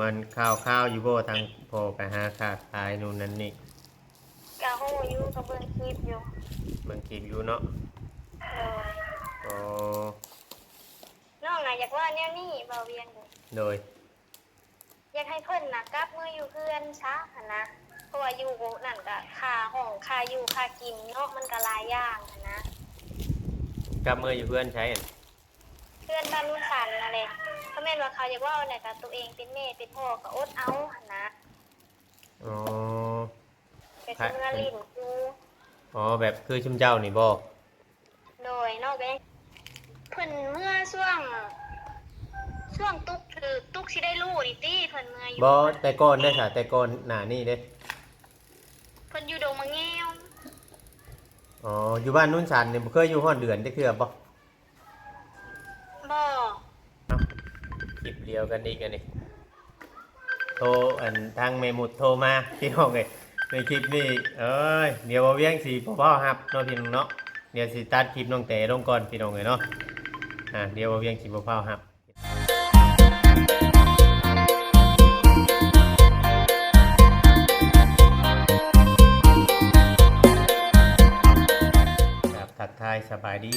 ອັນຂ່າວໆຢູ່ບໍ່ ທາງພໍ່ໄປຫາຄ້າຂາຍໂນ່ນນັ້ນນີ້? ກະຮູ້ຢູ່ ກະເບິ່ງຄລິບຢູ່. ເບິ່ງຄລິບຢູ່ເນາະ. ໂດຍ. ອໍ ນ້ອງນະຢາກເວົ້າແນວນີ້ ເວົ້າວຽງເດີ. ໂດຍ. ຢາກໃຫ້ເພິ່ນນະກັບເມືອຢູ່ເຮືອນຊະຫັ້ນນະ ເພາະວ່າຢູ່ນັ້ນກະຄ່າຫ້ອງ ຄ່າຢູ່ ຄ່າກິນເນາະ ມັນກະຫຼາຍຢ່າງຫັ້ນນະ. ກັບເມືອຢູ່ເຮືອນໃສຫັ້ນ? ເຮືອນບ້ານໂນນສັນຫັ້ນແຫຼະ. ຄັນແມ່ນວ່າເຂົາຢາກເວົ້າແນວໃດກະ ໂຕເອງເປັນແມ່ເປັນພໍ່ກະອົດເອົາຫັ້ນນະ. ອໍ ໄປຊິເມືອຫຼິ້ນຢູ່. ອໍ ແບບຄືຊຸມເຈົ້ານີ້ບໍ່? ໂດຍ. ເນາະ ກະຍັງ ເພິ່ນເມືອຊ່ວງ ຊ່ວງຕຸກ ຄືຕຸກຊິໄດ້ຮູ້ນີ້ຕິ ເພິ່ນເມືອຢູ່. ບໍ່ ແຕ່ກ່ອນເດ້ສະ ແຕ່ກ່ອນໜ້ານີ້ເດ້? ເພິ່ນຢູ່ດົງໝາກງຽວ. ອໍ ຢູ່ບ້ານໂນນສັນນີ້ບໍ່ເຄີຍຢູ່ຮອດເດືອນຈັກເທື່ອບໍ່? ບໍ່. ເອົ້າ ຄລິບດຽວກັນອີກອັນນີ້ ໂທ ອັນ ທາງແມ່ມຸດໂທມາພີ່ນ້ອງເອີຍ ໃນຄລິບນີ້. ເອີຍ ດຽວບ່າວວຽງຊິບໍ່ຟ້າວຮັບເນາະພີ່ນ້ອງເນາະ. ດຽວຊິຕັດຄລິບນ້ອງແຕລົງກ່ອນພີ່ນ້ອງເອີຍເນາະ. ອາ ດຽວບ່າວວຽງຊິບໍ່ຟ້າວຮັບ. ຄັບ ທັກທາຍສະບາຍດີ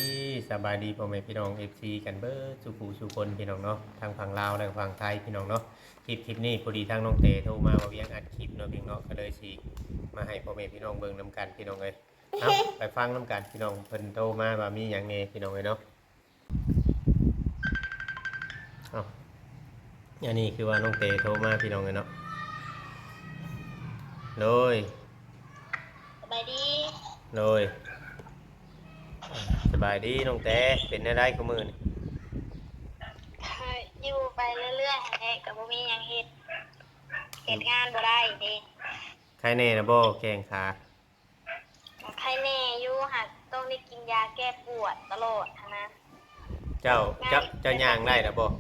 ສະບາຍດີພໍ່ແມ່ພີ່ນ້ອງ ເອັຟຊີ ກັນເບິດສູ່ຜູ້ສູ່ຄົນພີ່ນ້ອງເນາະ ທັງຝັ່ງລາວ ແລະ ຝັ່ງໄທພີ່ນ້ອງເນາະ. ຄລິບ ຄລິບນີ້ພໍດີທາງນ້ອງແຕໂທມາ ບ່າວວຽງອັດຄລິບເນາະພີ່ນ້ອງເນາະ ກະເລີຍຊິມາໃຫ້ພໍ່ແມ່ພີ່ນ້ອງເບິ່ງນຳກັນພີ່ນ້ອງເອີຍ. ເອົາ ໄປຟັງນຳກັນພີ່ນ້ອງ ເພິ່ນໂທມາວ່າມີຫຍັງແດ່ພີ່ນ້ອງເອີຍເນາະ. ເອົ້າ ອັນນີ້ຄືວ່ານ້ອງເຕໂທມາພີ່ນ້ອງເອີຍເນາະ. ໂດຍ ສະບາຍດີ. ໂດຍ ສະບາຍດີນ້ອງເຕ ເປັນແນວໃດຄູ່ມື້ນີ້? ຢູ່ໄປເລື້ອຍໆຫັ້ນແຫຼະ ກະບໍ່ມີຫຍັງເຮັດ ເຮັດງານບໍ່ໄດ້ເດ້. ໄຄແນ່ລະບໍ່ແຂ້ງຂາ? ກະໄຄແນ່ຢູ່ ຫາກຕ້ອງໄດ້ກິນຢາແກ້ປວດຕະຫຼອດຫັ້ນນະ. ເຈົ້າ ເຈົ້າ ເຈົ້າຍ່າງໄດ້ລະບໍ່?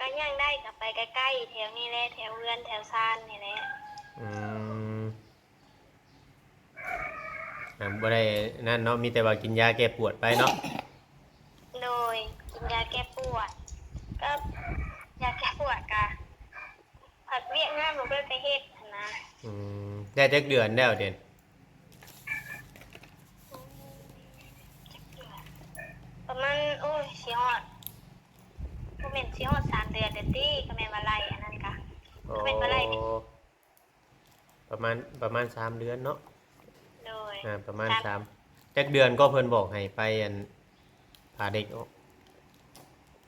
ກະຍ່າງໄດ້ ກະໄປໃກ້ໆແຖວນີ້ແຫຼະ ແຖວເຮືອນແຖວຊານນີ້ແຫຼະ. ອືມ ອ່າ ບໍ່ໄດ້ນັ້ນເນາະ ມີແຕ່ວ່າກິນຢາແກ້ປວດໄປເນາະ. ໂດຍ ກິນຢາແກ້ປວດ ກະຢາແກ້ປວດກະ ພັດວຽກງານບໍ່ໄດ້ໄປເຮັດຫັ້ນນະ. ອືມ ໄດ້ຈັກເດືອນແລ້ວເດ? ອືມ ຈັກເດືອນ ປະມານ ໂອ້ຍ ຊິຮອດ ບໍ່ແມ່ນ ຊິຮອດສາມເດືອນແລ້ວຕິ ກະແມ່ນວ່າໄລ່ອັນນັ້ນກະ ກະແມ່ນວ່າໄລ່ ປະມານ ປະມານສາມເດືອນເນາະ. ໂດຍ ອ່າ ປະມານສາມ ສາມ ຈັກເດືອນກໍເພິ່ນບອກໃຫ້ໄປ ອັນ ຜ່າເດັກອອກ?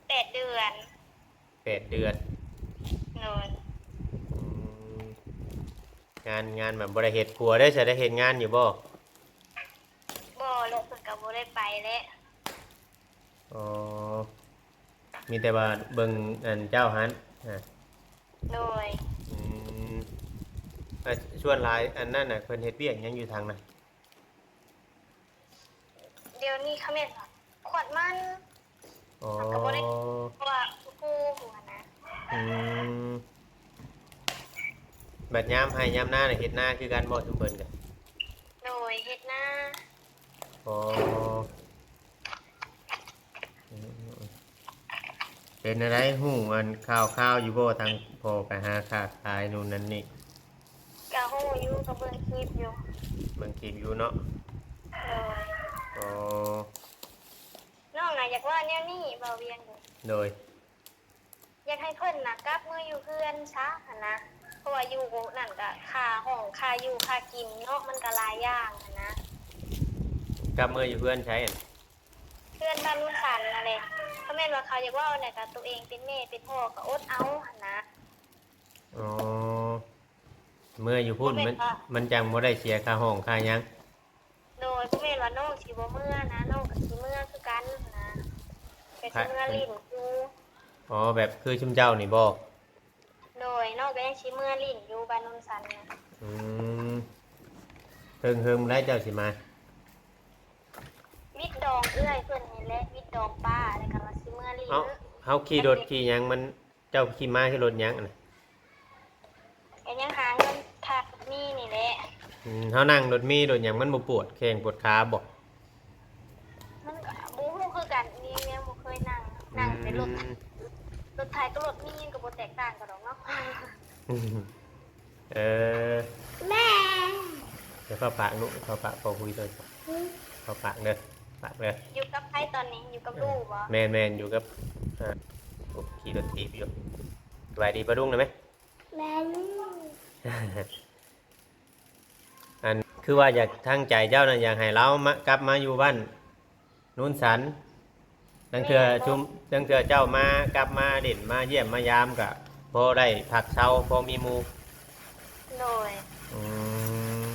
ແປດເດືອນ. ແປດເດືອນ. ໂດຍ. ອືມ ງານ ງານແບບບໍ່ໄດ້ເຮັດ ຜົວເດ້ ຈະໄດ້ເຮັດງານຢູ່ບໍ່? ບໍ່ແຫຼະ ເພິ່ນກະບໍ່ໄດ້ໄປແຫຼະ. ອໍ ມີແຕ່ວ່າເບິ່ງອັນເຈົ້າຫັ້ນ. ໂດຍ. ອືມ ແລ້ວສ່ວນຫຼາຍອັນນັ້ນນະ ເພິ່ນເຮັດວຽກຫຍັງຢູ່ທາງນັ້ນ? ດຽວນີ້ຂະແມ່ນຂວດມັນ. ອໍ ເຮົາກະບໍ່ໄດ້ ເພາະວ່າຄູຢູ່ຫັ້ນນະ. ອືມ ບັດຍາມໄຮ່ຍາມນາ ເຮັດນາຄືກັນບໍ່ ຊຸມເພິ່ນກະ? ໂດຍ ເຮັດນາ. ອໍ ເປັນແນວໃດ ຮູ້ອັນຂ່າວໆຢູ່ບໍ່ ທາງພໍ່ໄປຫາຄ້າຂາຍໂນ່ນນັ້ນນີ້? ກະຮູ້ຢູ່ ກະເບິ່ງຄລິບຢູ່. ເບິ່ງຄລິບຢູ່ເນາະ. ໂດຍ. ອໍ ນ້ອງນະຢາກເວົ້າແນວນີ້ ເວົ້າວຽງເດີ. ໂດຍ. ຢາກໃຫ້ເພິ່ນນະກັບເມືອຢູ່ເຮືອນຊະຫັ້ນນະ ເພາະວ່າຢູ່ນັ້ນກະຄ່າຫ້ອງ ຄ່າຢູ່ ຄ່າກິນເນາະ ມັນກະຫຼາຍຢ່າງຫັ້ນນະ. ກັບເມືອຢູ່ເຮືອນໃສຫັ້ນ? ເຮືອນບ້ານໂນນສັນຫັ້ນແຫຼະ. ຄັນແມ່ນວ່າເຂົາຢາກເວົ້າແນວໃດກະ ໂຕເອງເປັນແມ່ເປັນພໍ່ກະອົດເອົາຫັ້ນນະ. ອໍ ເມືອຢູ່ພຸ້ນ ມັນ ມັນຈັ່ງບໍ່ໄດ້ເສຍຄ່າຫ້ອງຄ່າຫຍັງ. ໂດຍ. ບໍ່ແມ່ນວ່ານ້ອງຊິບໍ່ເມືອນະ ນ້ອງກະຊິເມືອຄືກັນນະ ກະຊິເມືອຫຼິ້ນຢູ່. ອໍ ແບບຄືຊຸມເຈົ້ານີ້ບໍ່? ໂດຍ. ນ້ອງກະຍັງຊິເມືອຫຼິ້ນຢູ່ບ້ານໂນນສັນນະ. ອືມ ເຖິງເຫິງແລ້ວເຈົ້າຊິມາ? ວິດດອງເອື້ອຍເພິ່ນນີ້ແຫຼະ ວິດດອງປ້າ ແລ້ວກະວ່າຊິເມືອຫຼິ້ນ. ເອົ້າ ເຮົາຂີ່ລົດຂີ່ຫຍັງມັນ ເຈົ້າຂີ່ມາຄືລົດຫຍັງຫັ້ນນະ? ກະຍັງຫາເງິນຄ່າລົດມີນີ້ແຫຼະ. ອືມ ເຮົານັ່ງລົດມີລົດຫຍັງມັນບໍ່ປວດແຂ້ງປວດຂາບໍ່? ມັນກະບໍ່ຮູ້ຄືກັນ ຍັງ ຍັງບໍ່ເຄີຍນັ່ງ ນັ່ງແຕ່ລົດ ອືມ ລົດໄຖກັບລົດມີມັນກະບໍ່ແຕກຕ່າງກັນ ເນາະ. ເອີ ແມ່ ດຽວເຂົ້າປາກລູກ ເຂົ້າປາກ ພໍຄຸຍໂທລະສັບ ເຂົ້າປາກເດີ ປາກເດີ. ຢູ່ກັບໃຜຕອນນີ້? ຢູ່ກັບລູກບໍ? ແມ່ນໆ ຢູ່ກັບ ອ່າ ຂີ່ລົດຖີບຢູ່. ສະບາຍດີປ້າລຸງນະແມ່? ແມ່ນ. ອັນ ຄືວ່າຢາກ ທາງໃຈເຈົ້ານະ ຢາກໃຫ້ລາວມາ ກັບມາຢູ່ບ້ານໂນນສັນ. ລາງເທື່ອ ແມ່ນ ຊຸມ ລາງເທື່ອເຈົ້າມາ ກັບມາຫຼິ້ນ ມາຢ້ຽມມາຢາມ ກະພໍໄດ້ພັກເຊົາ ພໍມີໝູ່. ໂດຍ. ອືມ.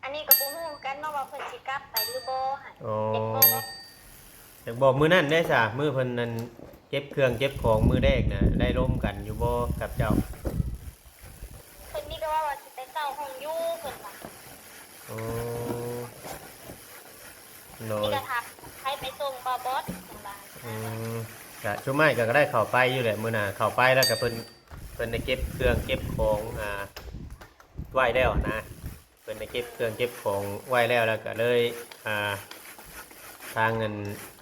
ອັນນີ້ກໍບໍ່ຮູ້ຄືກັນເນາະ ວ່າເພິ່ນຊິກັບໄປຫຼືບໍ່ຫັ້ນ. ອໍ ຢາກບອກ ຢາກບອກມື້ນັ້ນໄດ້ສະ ມື້ເພິ່ນນັ້ນເກັບເຄື່ອງເກັບຂອງມື້ແລກນະ ໄດ້ລົມກັນຢູ່ບໍ່ກັບເຈົ້າ? ເພິ່ນມີແຕ່ວ່າ ວ່າຊິໄປເຊົ່າຫ້ອງຢູ່ ເພິ່ນວ່າ. ອໍ ໂດຍ. ມີແຕ່ຖາມໃຜໄປສົ່ງບໍ່ບອດ ເພິ່ນວ່າ. ອືມ ກະຊຸມອ້າຍກໍ ກໍໄດ້ເຂົ້າໄປຢູ່ແຫຼະ ມື້ໜ້າເຂົ້າໄປແລ້ວກໍເພິ່ນ ເພິ່ນໄດ້ເກັບເຄື່ອງເກັບຂອງ ອ່າ ໄວ້ແລ້ວນະ. ເພິ່ນໄດ້ເກັບເຄື່ອງເກັບຂອງໄວ້ແລ້ວ ແລ້ວກໍເລີຍ ອ່າ ທາງອັນ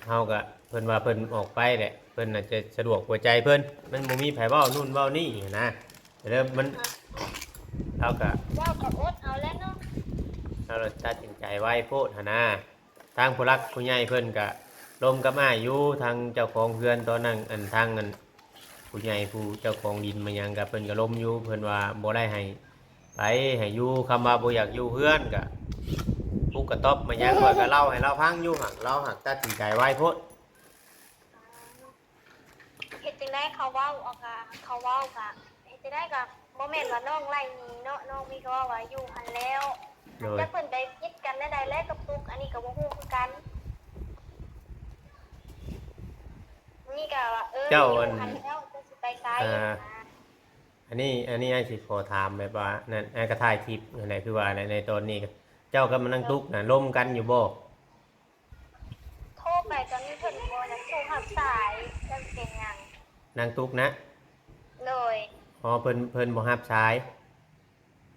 ເຮົາກໍ ເພິ່ນວ່າເພິ່ນອອກໄປແຫຼະ ເພິ່ນອາດຈະສະດວກຫົວໃຈເພິ່ນ ມັນບໍ່ມີໃຜເວົ້ານັ້ນເວົ້ານີ້ຫັ້ນນະ. ແຕ່ເລີຍມັນ ເຮົາກໍ ເຈົ້າກໍອົດເອົາແຫຼະເນາະ ເຮົາຕັດສິນໃຈໄວໂພດຫັ້ນນະ. ທາງຜູ້ຫຼັກຜູ້ໃຫຍ່ເພິ່ນກະລົມກັບອ້າຍຢູ່ ທາງເຈົ້າຂອງເຮືອນຕອນນັ້ນ ອັນ ທາງອັນຜູ້ໃຫຍ່ຜູ້ເຈົ້າຂອງດິນມາຫຍັງກະເພິ່ນກະລົມຢູ່ ເພິ່ນວ່າບໍ່ໄດ້ໃຫ້ໄປ ໃຫ້ຢູ່ ຄຳວ່າບໍ່ຢາກຢູ່ເຮືອນກະປຸກກະຕ໊ອບມາຫຍັງ ຂ້ອຍກະເລົ່າໃຫ້ລາວຟັງຢູ່ ຫາກລາວຫາກຕັດສິນໃຈໄວໂພດ. ເຮັດຈັ່ງໃດ ເຂົາເວົ້າອອກກະ ເຂົາເວົ້າກະ ເຮັດຈັ່ງໃດກະບໍ່ແມ່ນວ່ານ້ອງໄລ່ໜີເນາະ ນ້ອງມີແຕ່ເວົ້າວ່າຢູ່ຫັ້ນແລ້ວ. ໂດຍ. ຈັກເພິ່ນໄປຜິດກັນແນວໃດແລ້ວກັບຕຸກ ອັນນີ້ກະບໍ່ຮູ້ຄືກັນ. ນີ້ກະວ່າ ເອີ ເຈົ້າ ຢູ່ຫັ້ນແລ້ວ ເຈົ້າຊິໄປໃສ? ອ່າ ອັນນີ້ ອັນນີ້ອ້າຍຊິຂໍຖາມແບບວ່ານັ້ນ ອ້າຍກະຖ່າຍຄລິບຫັ້ນແຫຼະ ຄືວ່າແຫຼະ ໃນຕອນນີ້ເຈົ້າກັບນາງຕຸກນະລົມກັນຢູ່ບໍ່? ໂທໄປກໍມີ ເພິ່ນບໍ່ຢາກໂທຮັບສາຍ ຈັກເປັນຫຍັງ. ນາງຕຸກນະ? ໂດຍ. ອໍ ເພິ່ນ ເພິ່ນບໍ່ຮັບສາຍ.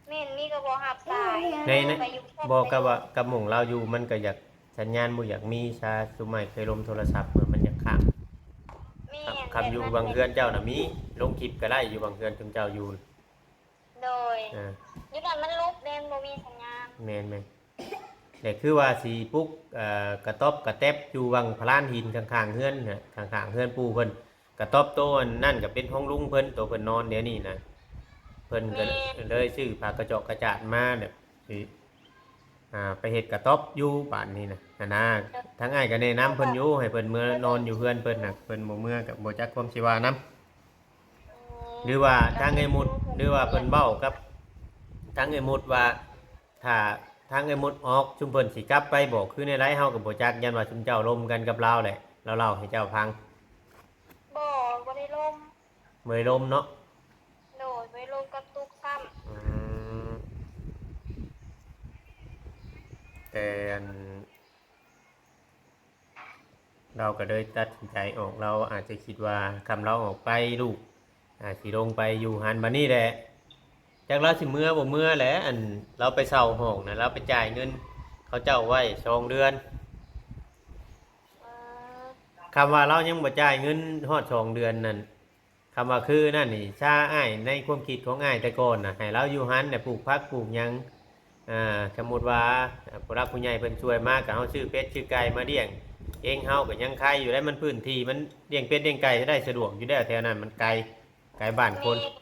ແມ່ນ ມີກໍບໍ່ຮັບສາຍ. ໃນ ໃນ ບໍ່ ກັບວ່າ ກັບໝ່ອງລາວຢູ່ ມັນກໍຢາກ ສັນຍານບໍ່ຢາກມີຊະ ຊຸມອ້າຍເຄີຍລົມໂທລະສັບ ມັນຢາກຄ້າງ. ແມ່ນ. ຄຳຢູ່ບາງເຮືອນເຈົ້ານະມີ ລົງຄລິບກໍໄດ້ ຢູ່ບາງເຮືອນຊຸມເຈົ້າຢູ່. ໂດຍ. ອ່າ ຢູ່ນັ້ນມັນຫຼຸບເດ້ ບໍ່ມີສັນຍານ. ແມ່ນໆ. ແຕ່ຄືວ່າຊິປຸກ ເອີ ກະຕ໊ອບກະແຕັບຢູ່ຫວ່າງພະລານຫີນຂ້າງໆເຮືອນນະ ຂ້າງໆເຮືອນປູ່ເພິ່ນ ກະຕ໊ອບໂຕອັນນັ້ນກະເປັນຂອງລຸງເພິ່ນ ໂຕເພິ່ນນອນດຽວນີ້ນະ ເພິ່ນກະ ແມ່ນ ເລີຍຊື້ຜ້າກະຈອກກະຈາດມາແບບຊິ ອ່າ ໄປເຮັດກະຕ໊ອບຢູ່ບາດນີ້ນະ ຫັ້ນນະ. ເອີ ທາງອ້າຍກະແນະນຳເພິ່ນຢູ່ ໃຫ້ເພິ່ນເມືອນອນຢູ່ເຮືອນເພິ່ນນະ ເພິ່ນບໍ່ເມືອກະບໍ່ຈັກຄວາມຊິວ່ານຳ. ອືມ ຫຼືວ່າທາງເອື້ອຍມຸດ ຫຼືວ່າເພິ່ນເວົ້າກັບທາງເອື້ອຍມຸດວ່າ ຖ້າທາງເອື້ອຍມຸດອອກ ຊຸມເພິ່ນຊິກັບໄປບໍ່ ຄືແນວໃດ ເຮົາກໍບໍ່ຈັກ ຢ້ານວ່າຊຸມເຈົ້າລົມກັນກັບລາວແຫຼະ ລາວເລົ່າໃຫ້ເຈົ້າຟັງ. ບໍ່ ບໍ່ໄດ້ລົມ. ບໍ່ໄດ້ລົມເນາະ. ໂດຍ ບໍ່ໄດ້ລົມກັບຕຸກຊ້ຳ. ອືມ ແຕ່ອັນ ລາວກໍເລີຍຕັດສິນໃຈອອກ ລາວອາດຈະຄິດວ່າ ຄຳລາວອອກໄປ ລູກອາດຊິລົງໄປຢູ່ຫັ້ນ. ບັດນີ້ແຫຼະ ຈັກລາວຊິເມືອບໍ່ເມືອແຫຼະ ອັນ ລາວໄປເຊົ່າຫ້ອງນະ ລາວໄປຈ່າຍເງິນເຂົາເຈົ້າໄວ້ສອງເດືອນ. ເອີ ຄຳວ່າລາວຍັງບໍ່ຈ່າຍເງິນຮອດສອງເດືອນນັ້ນ ຄຳວ່າຄືນັ້ນນີ້ ຊາອ້າຍ ໃນຄວາມຄິດຂອງອ້າຍແຕ່ກ່ອນນະ ໃຫ້ລາວຢູ່ຫັ້ນແຫຼະ ປູກຜັກປູກຫຍັງ ອ່າ ສົມມຸດວ່າ ອ່າ ຜູ້ຫຼັກຜູ້ໃຫຍ່ເພິ່ນຊ່ວຍມາ ກໍເຮົາຊື້ເປັດຊື້ໄກ່ມາລ້ຽງເອງ ເຮົາກໍຍັງໄຄຢູ່ໄດ໋ ມັນພື້ນທີ່ມັນລ້ຽງເປັດລ້ຽງໄກ່ໄດ້ສະດວກຢູ່ແລ້ວ ແຖວນັ້ນມັນໄກ ໄກບ້ານຄົນ. ແມ່ນ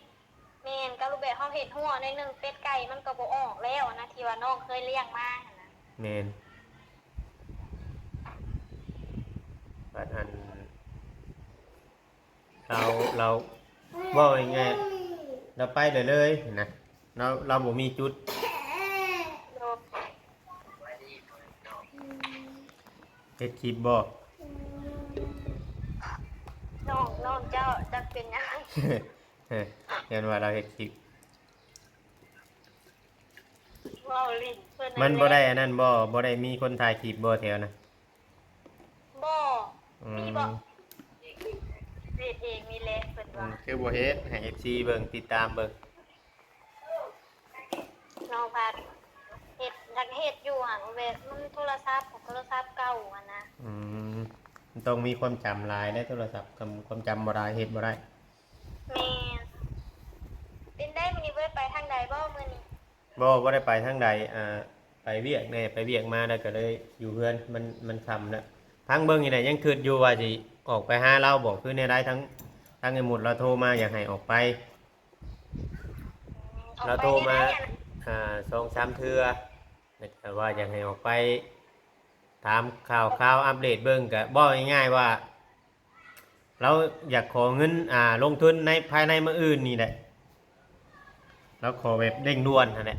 ແມ່ນ ກໍຮູບແບບເຮົາເຮັດຮົ້ວໜ້ອຍໜຶ່ງ ເປັດໄກ່ມັນກໍບໍ່ອອກແລ້ວນະ ທີ່ວ່ານ້ອງເຄີຍລ້ຽງມາຫັ້ນນະ. ແມ່ນ ບັດອັນ ລາວ ລາວ ເວົ້າງ່າຍໆ ລາວໄປໄດ້ເລີຍນະ ລາວ ລາວບໍ່ມີຈຸດ. ເຮັດຄລິບບໍ່? ນ້ອງ ນ້ອງເຈົ້າຈັກເປັນຫຍັງ ຢ້ານວ່າລາວເຮັດຄລິບ. ເວົ້າຫຼິ້ນເພິ່ນ ມັນບໍ່ໄດ້ອັນນັ້ນບໍ່? ບໍ່ໄດ້ມີຄົນຖ່າຍຄລິບບໍ່ແຖວນະ? ບໍ່. ອືມ ມີບໍ່? ເຮັດເອງນີ້ແຫຼະເພິ່ນວ່າ. ອືມ ຄືບໍ່ເຮັດໃຫ້ເອັຟຊີເບິ່ງ ຕິດຕາມເບິ່ງ. ນ້ອງພັດເຮັດ ຢາກເຮັດຢູ່ຫັ້ນ ແບບມັນໂທລະສັບ ໂທລະສັບເກົ່າຫັ້ນນະ. ອືມ ມັນຕ້ອງມີຄວາມຈຳຫຼາຍເດ້ ໂທລະສັບ ຄວາມ ຄວາມຈຳບໍ່ໄດ້ ເຮັດບໍ່ໄດ້. ແມ່ນ. ເປັນໄດ ມື້ນີ້ບໍ່ໄດ້ໄປທາງໃດບໍ່ມື້ນີ້? ບໍ່ ບໍ່ໄດ້ໄປທາງໃດ ອ່າ ໄປວຽກແດ່ ໄປວຽກມາ ແລ້ວກໍເລີຍຢູ່ເຮືອນ ມັນ ມັນຄ່ຳແລ້ວ. ທາງເບິ່ງນີ້ນະ ຍັງຄິດຢູ່ວ່າຊິອອກໄປຫາລາວບໍ່ ຄືແນວໃດ? ທາງ ທາງໄອ້ໝຸດລາວໂທມາ ຢາກໃຫ້ອອກໄປ ອອກໄປ ລາວໂທມາ ແນວໃດ ອ່າ ສອງສາມເທື່ອ ແລ້ວກໍວ່າຢາກໃຫ້ອອກໄປຖາມຂ່າວຄາວ ອັບເດດເບິ່ງ ກໍເວົ້າງ່າຍໆວ່າ ລາວຢາກຂໍເງິນ ອ່າ ລົງທຶນໃນ ພາຍໃນມື້ອື່ນນີ້ແຫຼະ ລາວຂໍແບບເລັ່ງດ່ວນຫັ້ນແຫຼະ.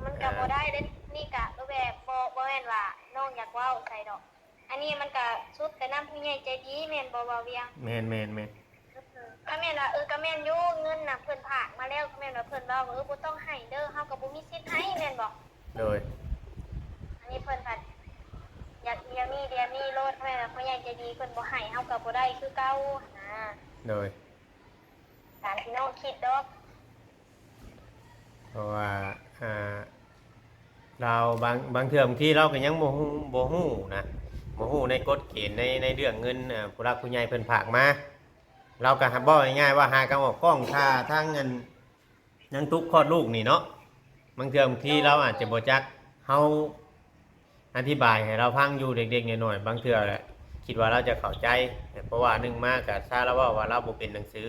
ມັນກໍບໍ່ໄດ້ເດ້ ນີ້ກະແບບບໍ່ ບໍ່ແມ່ນວ່ານ້ອງຢາກເວົ້າໃສ່ດອກ ອັນນີ້ມັນກະສຸດແຕ່ນຳຜູ້ໃຫຍ່ໃຈດີ ແມ່ນບໍ່ ບ່າວວຽງ? ແມ່ນໆໆ. ຄັນແມ່ນວ່າ ເອີ ກໍແມ່ນຢູ່ ເງິນນະເພິ່ນຝາກມາແລ້ວ ຄັນແມ່ນວ່າເພິ່ນເວົ້າວ່າ ເອີ ບໍ່ຕ້ອງໃຫ້ເດີ ເຮົາກໍບໍ່ມີສິດໃຫ້ ແມ່ນບໍ່? ໂດຍ. ອັນນີ້ເພິ່ນພັດຢາກ ດຽວນີ້ ດຽວນີ້ໂລດ ຄັນແມ່ນວ່າຜູ້ໃຫຍ່ໃຈດີເພິ່ນບໍ່ໃຫ້ ເຮົາກໍບໍ່ໄດ້ຄືເກົ່າຫັ້ນນະ. ໂດຍ. ຕາມທີ່ນ້ອງຄິດດອກ ເພາະວ່າ ອ່າ ລາວບາງ ບາງເທື່ອ ບາງທີລາວກໍຍັງບໍ່ຮູ້ ບໍ່ຮູ້ນະ ບໍ່ຮູ້ໃນກົດເກນ ໃນ ໃນເລື່ອງເງິນ ອ່າ ຜູ້ຫຼັກຜູ້ໃຫຍ່ເພິ່ນຝາກມາ ລາວກໍຫາ ເວົ້າງ່າຍໆວ່າຫາການອອກກ້ອງ ຖ້າທາງອັນ ຍັງຕຸກຄອດລູກນີ້ເນາະ ບາງເທື່ອ ບາງທີລາວອາດຈະບໍ່ຈັກ ເຮົາອະທິບາຍໃຫ້ລາວຟັງຢູ່ເລັກໆນ້ອຍໆ ບາງເທື່ອແຫຼະ ຄິດວ່າລາວຈະເຂົ້າໃຈ ເພາະວ່າໜຶ່ງມາກໍຊາລາວເວົ້າວ່າລາວບໍ່ເປັນໜັງສື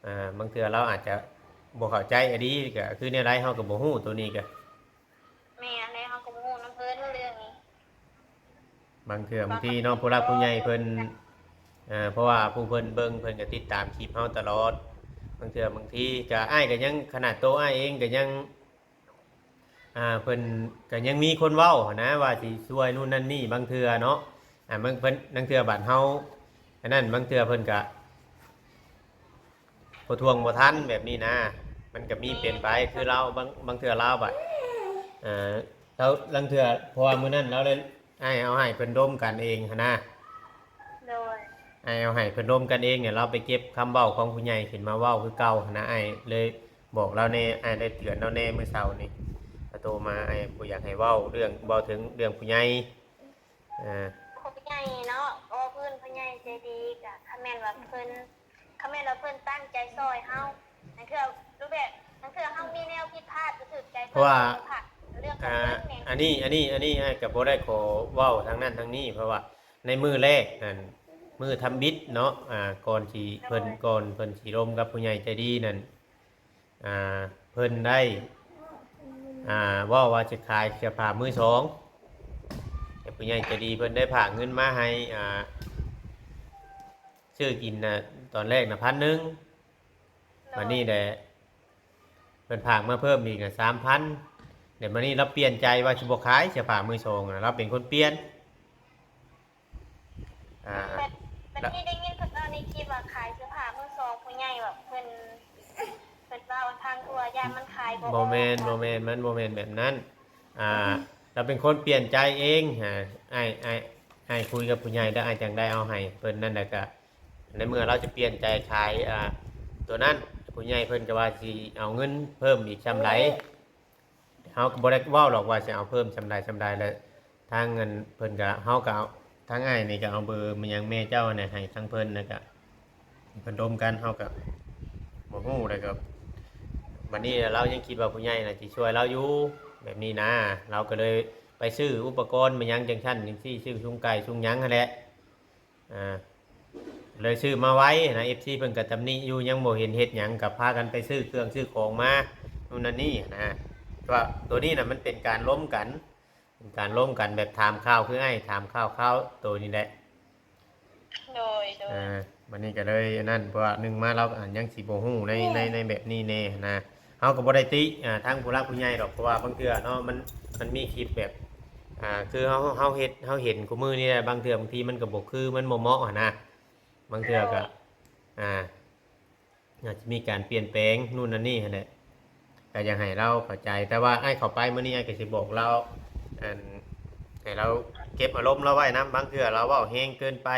ອ່າ ບາງເທື່ອລາວອາດຈະບໍ່ເຂົ້າໃຈອີ່ຫຼີ ກໍຄືແນວໃດເຮົາກໍບໍ່ຮູ້ ໂຕນີ້ກໍ ແມ່ນແຫຼະ ເຮົາກໍບໍ່ຮູ້ນຳເພິ່ນເລື່ອງນີ້. ບາງເທື່ອບາງທີເນາະ ຜູ້ຫຼັກຜູ້ໃຫຍ່ເພິ່ນ ເອີ ເພາະວ່າຜູ້ເພິ່ນເບິ່ງ ເພິ່ນກໍຕິດຕາມຄລິບເຮົາຕະຫຼອດ ບາງເທື່ອບາງທີກໍ ອ້າຍກໍຍັງ ຂະໜາດໂຕອ້າຍເອງກໍຍັງ ອ່າ ເພິ່ນກໍຍັງມີຄົນເວົ້າຫັ້ນນະ ວ່າຊິຊ່ວຍນັ້ນນັ້ນນີ້ ບາງເທື່ອເນາະ ອ່າ ບາງ ເພິ່ນ ບາງເທື່ອບາດເຮົາ ອັນນັ້ນ ບາງເທື່ອເພິ່ນກໍ ບໍ່ທວງບໍ່ທັນແບບນີ້ນະ ມັນກໍມີເປັນໄປ ຄືລາວ ບາງ ບາງເທື່ອລາວບາດ ເອີ ລາວ ລາງເທື່ອ ເພາະວ່າມື້ນັ້ນລາວໄດ້ ອ້າຍເອົາໃຫ້ເພິ່ນດົມກັນເອງຫັ້ນນະ ໂດຍ ອ້າຍເອົາໃຫ້ເພິ່ນດົມກັນເອງນີ້ ລາວໄປເກັບຄຳເວົ້າຂອງຜູ້ໃຫຍ່ຂຶ້ນມາເວົ້າຄືເກົ່າຫັ້ນນະ ອ້າຍເລີຍບອກລາວແດ່ ອ້າຍໄດ້ເຕືອນລາວແດ່ມື້ເຊົ້ານີ້ ລາວໂທມາ ອ້າຍບໍ່ຢາກໃຫ້ເວົ້າເລື່ອງ ເວົ້າເຖິງເລື່ອງຜູ້ໃຫຍ່ ເອີ ຜູ້ໃຫຍ່ເນາະ ເວົ້າພື້ນຜູ້ໃຫຍ່ໃຈດີ ກະຄັນແມ່ນວ່າເພິ່ນ ຄັນແມ່ນວ່າເພິ່ນຕັ້ງໃຈຊ່ອຍເຮົາ ບາງເທື່ອຮູບແບບ ບາງເທື່ອເຮົາມີແນວຜິດພາດບໍ່ຖືກໃຈ ເພາະວ່າ ເລື່ອງຂອງເງິນນີ້ ອັນນີ້ ອັນນີ້ ອັນນີ້ອ້າຍກໍບໍ່ໄດ້ຂໍເວົ້າທາງນັ້ນທາງນີ້ ເພາະວ່າໃນມື້ແລກນັ້ນ ມື້ທຳອິດເນາະ ອ່າ ກ່ອນຊິເພິ່ນ ກ່ອນເພິ່ນຊິລົມກັບຜູ້ໃຫຍ່ໃຈດີນັ້ນ ອ່າ ເພິ່ນໄດ້ ອ່າ ເວົ້າວ່າຈະຂາຍເສື້ອຜ້າມືສອງ ແຕ່ຜູ້ໃຫຍ່ໃຈດີເພິ່ນໄດ້ຝາກເງິນມາໃຫ້ ອ່າ ຊື້ກິນນະ ຕອນແລກນະ ພັນໜຶ່ງ ບາດນີ້ແຫຼະ ເພິ່ນຝາກມາເພີ່ມອີກນະ ສາມພັນ ແລ້ວບາດນີ້ລາວປ່ຽນໃຈວ່າຊິບໍ່ຂາຍເສື້ອຜ້າມືສອງນະ ລາວເປັນຄົນປ່ຽນ ອ່າ ແບບ ແບບນີ້ໄດ້ຍິນເພິ່ນເວົ້າໃນຄລິບວ່າຂາຍເສື້ອຜ້າມືສອງ ຜູ້ໃຫຍ່ແບບເພິ່ນ ເພິ່ນເວົ້າທາງທົ່ວ ຢ້ານມັນຂາຍບໍ່ອອກ ບໍ່ແມ່ນ ບໍ່ແມ່ນ ມັນບໍ່ແມ່ນແບບນັ້ນ ອ່າ ລາວເປັນຄົນປ່ຽນໃຈເອງ ອ່າ ອ້າຍ ອ້າຍ ອ້າຍຄຸຍກັບຜູ້ໃຫຍ່ ແລ້ວອ້າຍຈັ່ງໄດ້ເອົາໃຫ້ເພິ່ນນັ້ນ ແລ້ວກະໃນເມື່ອລາວຈະປ່ຽນໃຈຂາຍ ອ່າ ໂຕນັ້ນ ຜູ້ໃຫຍ່ເພິ່ນກໍວ່າຊິເອົາເງິນເພີ່ມອີກຊ່ຳໃດ ເຮົາກໍບໍ່ໄດ້ເວົ້າດອກວ່າຊິເອົາເພີ່ມຊ່ຳໃດຊ່ຳໃດ ແລ້ວທາງອັນເພິ່ນກໍ ເຮົາກໍເອົາ ທາງອ້າຍນີ້ກໍເອົາເບີແມ່ຫຍັງແມ່ເຈົ້າຫັ້ນນະໃຫ້ທາງເພິ່ນ ແລ້ວກໍເພິ່ນລົມກັນ ເຮົາກໍບໍ່ຮູ້ ແລ້ວກໍບາດນີ້ລາວຍັງຄິດວ່າຜູ້ໃຫຍ່ນະຊິຊ່ວຍລາວຢູ່ ແບບນີ້ນະ ລາວກໍເລີຍໄປຊື້ອຸປະກອນແມ່ຫຍັງຈັ່ງຊັ້ນຈັ່ງຊີ້ ຊື້ຊຸງໄກ່ຊຸງຫຍັງຫັ້ນແຫຼະ ອ່າ ເລີຍຊື້ມາໄວນະ ເອັຟຊີເພິ່ນກໍຕຳໜິຢູ່ ຍັງບໍ່ເຫັນເຮັດຫຍັງ ກໍພາກັນໄປຊື້ເຄື່ອງຊື້ຂອງມາ ໂນ່ນນັ້ນນີ້ນະ ແຕ່ວ່າໂຕນີ້ນະ ມັນເປັນການລົມກັນ ເປັນການລົມກັນແບບຖາມຂ່າວ ຄືອ້າຍຖາມຂ່າວຄາວໂຕນີ້ແຫຼະ ໂດຍ ໂດຍ ອ່າ ບັດນີ້ກໍເລີຍອັນນັ້ນ ເພາະວ່າໜຶ່ງມາລາວກໍຍັງຊິບໍ່ຮູ້ໃນ ໃນ ໃນແບບນີ້ແດ່ຫັ້ນນະ ເຮົາກໍບໍ່ໄດ້ຕິ ອ່າ ທາງຜູ້ຫຼັກຜູ້ໃຫຍ່ດອກ ເພາະວ່າບາງເທື່ອເນາະ ມັນ ມັນມີຄລິບແບບ ອ່າ ຄືເຮົາ ເຮົາເຮັດ ເຮົາເຫັນຄູ່ມື້ນີ້ແຫຼະ ບາງເທື່ອບາງທີມັນກໍບໍ່ຄື ມັນບໍ່ເໝາະຫັ້ນນະ ບາງເທື່ອກໍ ອ່າ ອາດຈະມີການປ່ຽນແປງໂນ່ນນັ້ນນີ້ຫັ້ນແຫຼະ ກໍຢາກໃຫ້ລາວເຂົ້າໃຈ ແຕ່ວ່າອ້າຍເຂົ້າໄປມື້ນີ້ ອ້າຍກໍຊິບອກລາວ ອັນ ໃຫ້ລາວເກັບອາລົມລາວໄວ້ນຳ ບາງເທື່ອລາວເວົ້າແຮງເກີນໄປ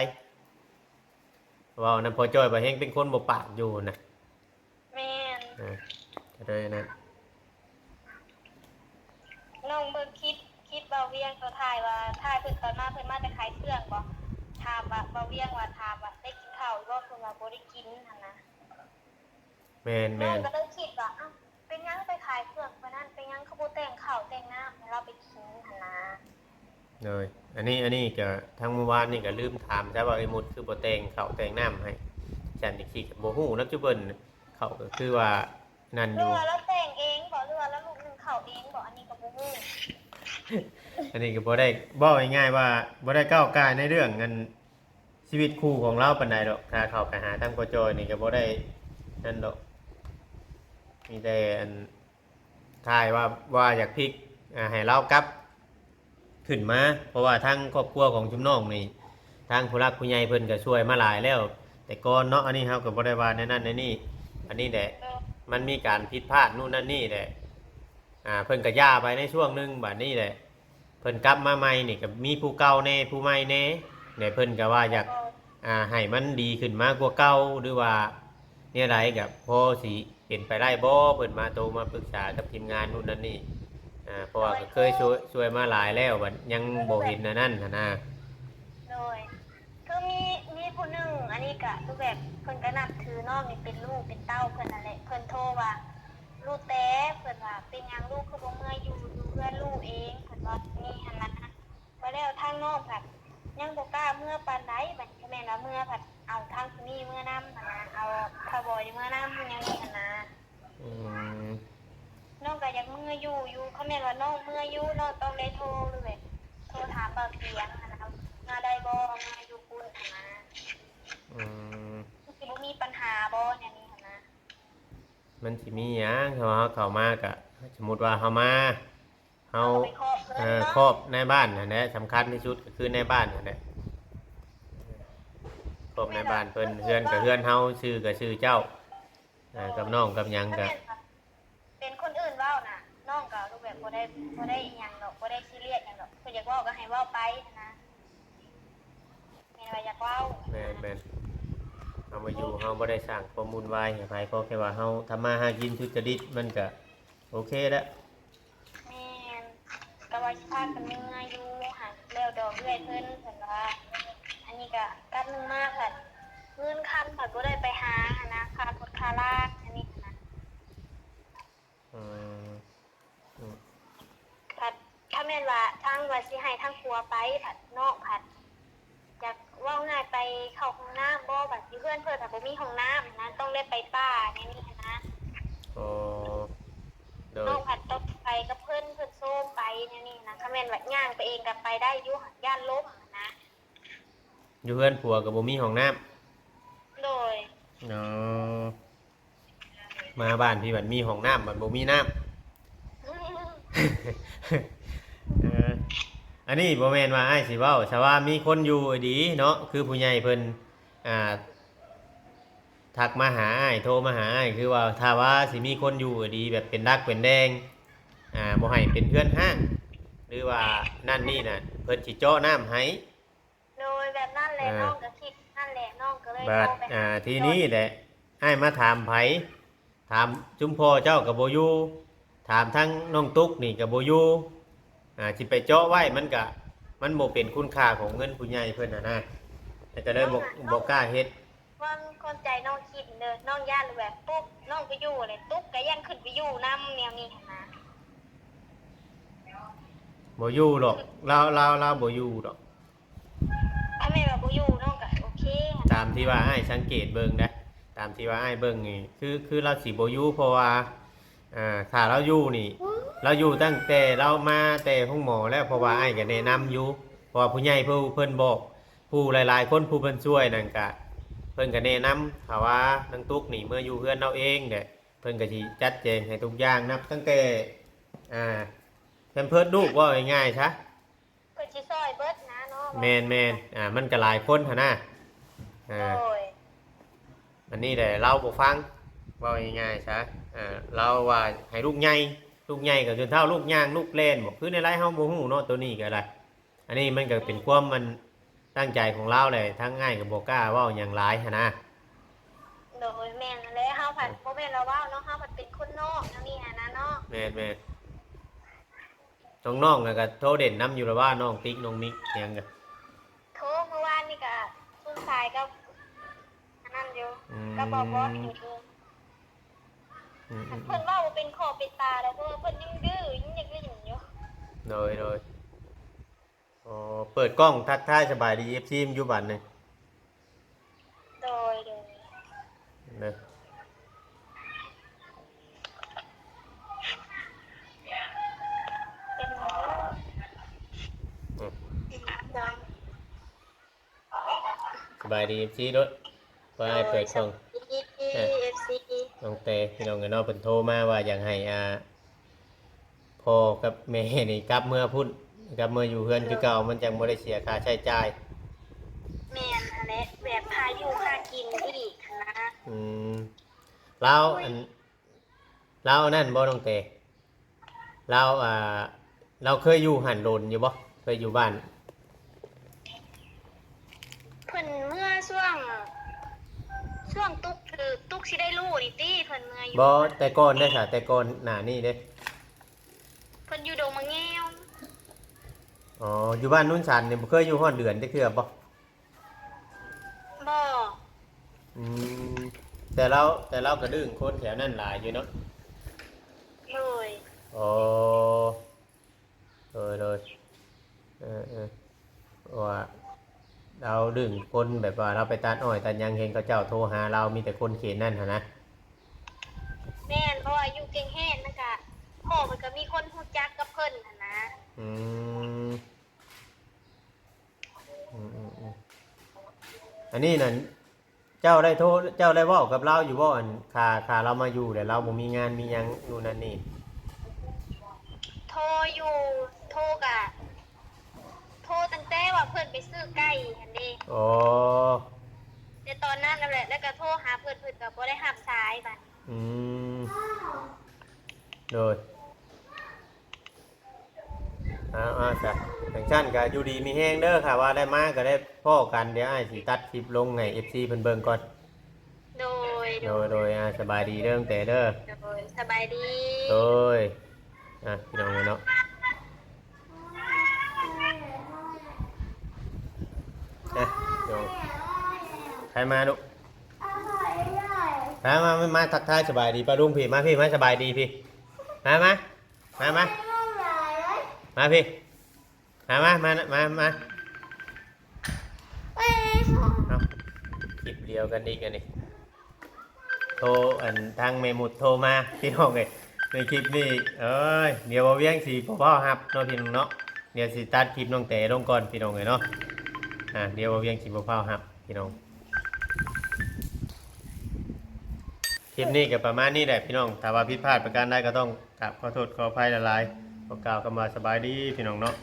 ເວົ້ານຳພໍ່ຈ້ອຍວ່າແຮງເປັນຄົນບໍ່ປາກຢູ່ນະ ແມ່ນ ອ່າ ກໍເລີຍນັ້ນ ນ້ອງເບິ່ງຄລິບ ຄລິບບ່າວວຽງເຂົາຖ່າຍວ່າ ຖ່າຍເພິ່ນຕອນມາ ເພິ່ນມາແຕ່ຂາຍເຄື່ອງບໍ ຖາມວ່າ ບ່າວວຽງວ່າ ຖາມວ່າໄດ້ກິນເຂົ້າ ເຂົາບໍ່ ເພິ່ນວ່າບໍ່ໄດ້ກິນຫັ້ນນະ. ແມ່ນໆ ນ້ອງກໍເລີຍຄິດວ່າ ເອົ້າ ເປັນຫຍັງໄປຂາຍເຄື່ອງປານນັ້ນ ເປັນຫຍັງຄືບໍ່ແຕ່ງເຂົ້າແຕ່ງນ້ຳໃຫ້ລາວໄປກິນຫັ້ນນະ. ໂດຍ ອັນນີ້ ອັນນີ້ກໍທັງມື້ວານນີ້ກໍລືມຖາມຊະວ່າ ເອີ ມຸດຄືບໍ່ແຕ່ງເຂົ້າແຕ່ງນ້ຳໃຫ້ ຊັ້ນຈັ່ງຊີ້ກໍບໍ່ຮູ້ນຳຈຸເພິ່ນ ເຂົາກໍຄືວ່ານັ້ນຢູ່ ຫຼືວ່າລາວແຕ່ງເອງບໍ ຫຼືວ່າລາວລຸກໜຶ້ງເຂົ້າເອງບໍ ອັນນີ້ກໍບໍ່ຮູ້. ອັນນີ້ກໍບໍ່ໄດ້ ເວົ້າງ່າຍໆວ່າບໍ່ໄດ້ກ້າວກ່າຍໃນເລື່ອງອັນ ຊີວິດຄູ່ຂອງລາວປານໃດດອກ ຖ້າເຂົ້າໄປຫາທາງພໍ່ຈ່ອຍນີ້ກໍບໍ່ໄດ້ນັ້ນດອກ ມີແຕ່ອັນ ຖ້າວ່າ ວ່າຢາກພິກ ອາ ໃຫ້ລາວກັບຂຶ້ນມາ ເພາະວ່າທາງຄອບຄົວຂອງຊຸມນ້ອງນີ້ ທາງຜູ້ຫຼັກຜູ້ໃຫຍ່ເພິ່ນກໍຊ່ວຍມາຫຼາຍແລ້ວແຕ່ກ່ອນເນາະ ອັນນີ້ເຮົາກໍບໍ່ໄດ້ວ່າແນວນັ້ນແນວນີ້ ອັນນີ້ແຫຼະ ມັນມີການຜິດພາດນູ້ນນັ້ນນີ້ແຫຼະ ອາ ເພິ່ນກໍຢ່າໄປໃນຊ່ວງໜຶ່ງ ບາດນີ້ແຫຼະ ເພິ່ນກັບມາໃໝ່ນີ້ກໍມີຜູ້ເກົ່າແດ່ ຜູ້ໃໝ່ແດ່ ແລະເພິ່ນກໍວ່າຢາກ ອາ ໃຫ້ມັນດີຂຶ້ນມາກວ່າເກົ່າ ຫຼືວ່າແນວໃດກໍພໍຊິເປັນໄປໄດ້ບໍ່? ເພິ່ນມາໂທມາປຶກສາກັບທີມງານນູ້ນນັ້ນນີ້ ອາ ເພາະວ່າກໍເຄີຍຊ່ວຍ ຊ່ວຍມາຫຼາຍແລ້ວ ບັດຍັງບໍ່ເຫັນອັນນັ້ນຫັ້ນນາ. ໂດຍ ຄືມີ ມີຜູ້ໜຶ່ງ ອັນນີ້ກະຄືແບບເພິ່ນກະນັບຖືນ້ອງນີ້ເປັນລູກເປັນເຕົ້າເພິ່ນຫັ້ນແຫຼະ ເພິ່ນໂທວ່າ ລູກແຕ ເພິ່ນວ່າ ເປັນຫຍັງລູກຄືບໍ່ເມືອຢູ່ ຢູ່ເຮືອນລູກເອງ ເພິ່ນວ່ານີ້ຫັ້ນນະ. ບາດແລ້ວທາງນ້ອງພັດຍັງບໍ່ກ້າເມືອປານໃດ ບັດນີ້ຄັນແມ່ນວ່າເມືອພັດເອົາທາງຜູ້ນີ້ເມືອນຳຫັ້ນນະ ເອົາທ້າວບອຍນີ້ເມືອນຳແນວນີ້ຫັ້ນນະ. ອືມ ນ້ອງກໍຢາກເມືອຢູ່ຢູ່ ຄັນແມ່ນວ່ານ້ອງເມືອຢູ່ ນ້ອງຕ້ອງໄດ້ໂທ ຫຼືແບບໂທຖາມບ່າວຕຽງຫັ້ນນະ ເມືອໄດ້ບໍ່ ເມືອຢູ່ພຸ້ນຫັ້ນນະ. ອືມ ມັນຊິບໍ່ມີປັນຫາບໍ່ ແນວນີ້ຫັ້ນນະ? ມັນຊິມີຫຍັງ ເຮົາ ເຮົາເຂົ້າມາກະ ສົມມຸດວ່າເຮົາມາ ເຮົາ ເຮົາກໍໄປຄອບເພິ່ນ ເອີ ເນາະ ຄອບນາຍບ້ານຫັ້ນແຫຼະ ສຳຄັນທີ່ສຸດກໍຄືນາຍບ້ານຫັ້ນແຫຼະ ຄອບນາຍບ້ານເພິ່ນ ເຮືອນກໍເຮືອນເຮົາ ຊື່ກໍຊື່ເຈົ້າ ອາ ກັບນ້ອງກັບຫຍັງກໍ ເປັນຄົນອື່ນເວົ້ານະ ນ້ອງກໍແບບບໍ່ໄດ້ ບໍ່ໄດ້ອີ່ຫຍັງດອກ ບໍ່ໄດ້ຊີຣຽສຫຍັງດອກ ເພິ່ນຢາກເວົ້າກໍໃຫ້ເວົ້າໄປຫັ້ນນະ. ແມ່ນວ່າຢາກເວົ້າ ແມ່ນໆ ເຮົາມາຢູ່ ເຮົາບໍ່ໄດ້ສ້າງຄວາມວຸ້ນວາຍໃຫ້ໃຜ ຂໍແຄ່ວ່າເຮົາທຳມາຫາກິນສຸດຈະລິດ ມັນກະໂອເຄແລ້ວ. ແມ່ນ ກະວ່າຊິພາກັນເມືອຢູ່ຫັ້ນ ແລ້ວດອກເອື້ອຍເພິ່ນ ເພິ່ນວ່າ ອັນນີ້ກະກັບໜຶ່ງມາພັດເງິນຄຳພັດບໍ່ໄດ້ໄປຫາຫັ້ນນະ ຄ່າລົດຄ່າລາ ອັນນີ້ຫັ້ນນະ. ອືມ ອືມ ພັດ ຖ້າແມ່ນວ່າທາງວ່າຊິໃຫ້ທາງຜົວໄປ ພັດນ້ອງພັດຢາກ ເວົ້າງ່າຍໄປເຂົ້າຫ້ອງນ້ຳບໍ່ ບັດຢູ່ເຮືອນເພິ່ນນະບໍ່ມີຫ້ອງນ້ຳນະ ຕ້ອງໄດ້ໄປປ່າແນວນີ້ນະ. ອໍ ໂດຍ ນ້ອງພັດຕ້ອງໄປກັບເພິ່ນ ເພິ່ນໂຊມໄປແນວນີ້ນະ ຄັນແມ່ນວ່າຍ່າງໄປເອງກໍໄປໄດ້ຢູ່ ຢ້ານລົ້ມນະ. ຢູ່ເຮືອນຜົວກໍບໍ່ມີຫ້ອງນ້ຳ? ໂດຍ ອໍ ມາບ້ານພີ້ບັດມີຫ້ອງນ້ຳ ບັດບໍ່ມີນ້ຳ. ເອີ ອັນນີ້ບໍ່ແມ່ນວ່າອ້າຍຊິເວົ້າ ຖ້າວ່າມີຄົນຢູ່ດີເນາະ ຄືຜູ້ໃຫຍ່ເພິ່ນ ອ່າ ທັກມາຫາອ້າຍ ໂທມາຫາອ້າຍ ຄືວ່າຖ້າວ່າຊິມີຄົນຢູ່ດີ ແບບເປັນຫຼັກເປັນແດງ ອ່າ ບໍ່ໃຫ້ເປັນເຮືອນຮ້າງ ຫຼືວ່ານັ້ນນີ້ນະ ເພິ່ນຊິເຈາະນ້ຳໃຫ້. ໂດຍ ແບບນັ້ນແຫຼະ ເອີ ນ້ອງກໍຄິດນັ້ນແຫຼະ ນ້ອງກໍເລີຍ ບາດ ໂທໄປຫາ ອ່າ ທີນີ້ແຫຼະ ອ້າຍມາຖາມໃຜ? ຖາມຊຸມພໍ່ເຈົ້າກໍບໍ່ຢູ່ ຖາມທາງນ້ອງຕຸກນີ້ກໍບໍ່ຢູ່ ອ່າ ຊິໄປເຈາະໄວ້ ມັນກະ ມັນບໍ່ເປັນຄຸນຄ່າຂອງເງິນຜູ້ໃຫຍ່ເພິ່ນຫັ້ນນະ ແລ້ວກໍເລີຍບໍ່ ນ້ອງ ບໍ່ກ້າເຮັດ. ຄວາມ ຄວາມໃຈນ້ອງຄິດເດີ ນ້ອງຢ້ານແບບຕຸກ ນ້ອງໄປຢູ່ແລ້ວຕຸກກໍຢ້ານຂຶ້ນໄປຢູ່ນຳແນວນີ້ຫັ້ນນະ. ບໍ່ຢູ່ດອກ ລາວ ລາວ ລາວບໍ່ຢູ່ດອກ. ຖ້າແມ່ນວ່າບໍ່ຢູ່ ນ້ອງກໍໂອເຄ ຕາມທີ່ວ່າອ້າຍສັງເກດເບິ່ງນະ ຕາມທີ່ວ່າອ້າຍເບິ່ງນີ້ ຄື ຄືລາວຊິບໍ່ຢູ່ ເພາະວ່າ ອ່າ ຖ້າລາວຢູ່ນີ້ ລາວຢູ່ຕັ້ງແຕ່ລາວມາແຕ່ໂຮງໝໍແລ້ວ ເພາະວ່າອ້າຍກໍແນະນຳຢູ່ ເພາະວ່າຜູ້ໃຫຍ່ຜູ້ເພິ່ນບອກ ຜູ້ຫຼາຍໆຄົນຜູ້ເພິ່ນຊ່ວຍນັ້ນກະ ເພິ່ນກະແນະນຳ ຖ້າວ່ານາງຕຸກນີ້ເມືອຢູ່ເຮືອນລາວເອງແຫຼະ ເພິ່ນກະຊິຈັດແຈງໃຫ້ທຸກຢ່າງ ນັບຕັ້ງແຕ່ ອ່າ ແພມເພີດລູກ ເວົ້າງ່າຍໆຊະ ເພິ່ນຊິຊ່ອຍເບິດນະເນາະ. ແມ່ນໆ ອ່າ ມັນກໍຫຼາຍຄົນຫັ້ນນະ ອ່າ ໂດຍ ອັນນີ້ແຫຼະລາວບໍ່ຟັງ ເວົ້າງ່າຍໆຊະ ອ່າ ລາວວ່າໃຫ້ລູກໃຫຍ່ ລູກໃຫຍ່ກໍຈົນເຖົ້າ ລູກຍ່າງລູກແລ່ນບໍ ຄືແນວໃດເຮົາບໍ່ຮູ້ເນາະ ໂຕນີ້ກໍໄດ້. ອັນນີ້ມັນກໍເປັນຄວາມ ອັນ ຕັ້ງໃຈຂອງລາວແຫຼະ ທາງອ້າຍກໍບໍ່ກ້າເວົ້າຫຍັງຫຼາຍຫັ້ນນະ. ໂດຍ ແມ່ນຫັ້ນແຫຼະ ເຮົາພັດ ເອີ ບໍ່ແມ່ນວ່າເວົ້າເນາະ ເຮົາພັດເປັນຄົນນອກແນວນີ້ຫັ້ນນະເນາະ. ແມ່ນໆ ນ້ອງໆກໍໂທເດັ່ນນຳຢູ່ລະວ່າ ນ້ອງຕິກ ນ້ອງມິກຫຍັງກໍ ໂທ ມື້ວານນີ້ກໍຊຸມສາຍກັບ ກັບບ່າວບອດຢູ່ເດີ. ອືມໆໆ ເພິ່ນເວົ້າບໍ່ເປັນຂໍ້ເປັນຕາແລ້ວ ເພາະວ່າເພິ່ນຍັງດື້ ຍັງຢາກຫຼິ້ນຢູ່. ໂດຍໆ. ອໍ ເປີດກ້ອງທັກທາຍສະບາຍດີເອັຟຊີຢູ່ບາດນີ້. ໂດຍໆ ເດີ. ອືມ ສະບາຍດີເອັຟຊີໂດດ ວ່າໃຫ້ເປີດກ້ອງ. ເອີ ເອັຟຊີ ນ້ອງແຕ ພີ່ນ້ອງເອີຍເນາະ ເພິ່ນໂທມາວ່າຢາກໃຫ້ ອ່າ ພໍ່ກັບແມ່ນີ້ກັບເມືອພຸ້ນ ກັບເມືອຢູ່ເຮືອນຄືເກົ່າ ມັນຈັ່ງບໍ່ໄດ້ເສຍຄ່າໃຊ້ຈ່າຍ. ແມ່ນຫັ້ນແຫຼະ ແບບຄ່າຢູ່ຄ່າກິນອີກຫັ້ນນະ. ອືມ ລາວ ອັນ ລາວອັນນັ້ນບໍ່ ນ້ອງແຕ? ລາວ ອ່າ ລາວເຄີຍຢູ່ຫັ້ນດົນຢູ່ບໍ່? ເຄີຍຢູ່ບ້ານ? ເພິ່ນເມືອຊ່ວງ ຊ່ວງຕຸກ ຄືຕຸກຊິໄດ້ຮູ້ນີ້ຕິ ເພິ່ນເມືອຢູ່. ບໍ່ ແຕ່ກ່ອນເດ້ຊະ ແຕ່ກ່ອນໜ້ານີ້ເດ້? ເພິ່ນຢູ່ດົງໝາກແງວ. ອໍ ຢູ່ບ້ານໂນນສັນນີ້ບໍ່ເຄີຍຢູ່ຮອດເດືອນຈັກເທື່ອບໍ່? ບໍ່. ອືມ ແຕ່ລາວ ແຕ່ລາວກະດຶງຄົນແຖວນັ້ນຫຼາຍຢູ່ເນາະ. ໂດຍ. ອໍ ໂດຍໆ ເອີໆ ວ່າລາວດຶງຄົນ ແບບວ່າລາວໄປຕັດອ້ອຍຕັດຫຍັງ ເຫັນເຂົາເຈົ້າໂທຫາລາວ ມີແຕ່ຄົນເຂດນັ້ນຫັ້ນນະ. ແມ່ນ ເພາະວ່າຢູ່ແກ້ງແຮນ ມັນກະ ພໍ່ເພິ່ນກະມີຄົນຮູ້ຈັກກັບເພິ່ນຫັ້ນນະ. ອືມ ອືມໆໆ ອັນນີ້ນັ້ນ ເຈົ້າໄດ້ໂທ ເຈົ້າໄດ້ເວົ້າກັບລາວຢູ່ບໍ່? ອັນ ຄ່າ ຄ່າລາວມາຢູ່ແລ້ວ ລາວບໍ່ມີງານມີຫຍັງ ໂນ່ນນັ້ນນີ້. ໂທຢູ່ ໂທກະ ໂທຕັ້ງແຕ່ວ່າເພິ່ນໄປຊື້ໄກ່ຫັ້ນເດ້. ອໍ ແຕ່ຕອນນັ້ນນັ້ນແຫຼະ ແລ້ວກະໂທຫາເພິ່ນ ເພິ່ນກະບໍ່ໄດ້ຮັບສາຍບາດ. ອືມ ໂດຍ. ເອົາ ເອົາຊະ ຈັ່ງຊັ້ນກະຢູ່ດີມີແຮງເດີ ຖ້າວ່າໄດ້ມາກະໄດ້ພໍ້ກັນ ດຽວອ້າຍຊິຕັດຄລິບລົງໃຫ້ເອັຟຊີເພິ່ນເບິ່ງກ່ອນ. ໂດຍ ໂດຍ ໂດຍ ໂດຍ ອ່າ ສະບາຍດີເດີ ນ້ອງແຕເດີ. ໂດຍ ສະບາຍດີ. ໂດຍ ອ່າ ພີ່ນ້ອງເນາະ ອ່າ ໂດຍ ໃຜມາລູກ? ມາ ມາ ມາ ມາທັກທາຍສະບາຍດີປ້າລຸງພີ້ ມາພີ້ ມາສະບາຍດີພີ້ ມາ ມາ. ມາ ມາ ມາພີ້ ມາ ມາ ມາ ມາ ມາ. ເອົ້າ ຄລິບດຽວກັນອີກອັນນີ້ ໂທ ອັນ ທາງແມ່ມຸດໂທມາ ພີ່ນ້ອງເອີຍ ໃນຄລິບນີ້. ເອີຍ ດຽວບ່າວວຽງຊິບໍ່ຟ້າວຮັບເນາະ ພີ່ນ້ອງເນາະ ດຽວຊິຕັດຄລິບນ້ອງແຕລົງກ່ອນ ພີ່ນ້ອງເອີຍເນາະ. ອ່າ ດຽວບ່າວວຽງຊິບໍ່ຟ້າວຮັບ ພີ່ນ້ອງ. ຄລິບນີ້ກະປະມານນີ້ແຫຼະພີ່ນ້ອງ ຖ້າວ່າຜິດພາດປະການໃດກະຕ້ອງກາບຂໍໂທດຂໍອະໄພຫຼາຍໆ ຂໍກ່າວຄຳວ່າສະບາຍດີພີ່ນ້ອງເນາະ.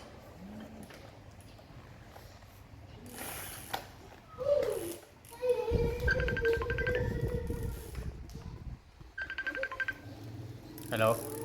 ຮັລໂຫຼ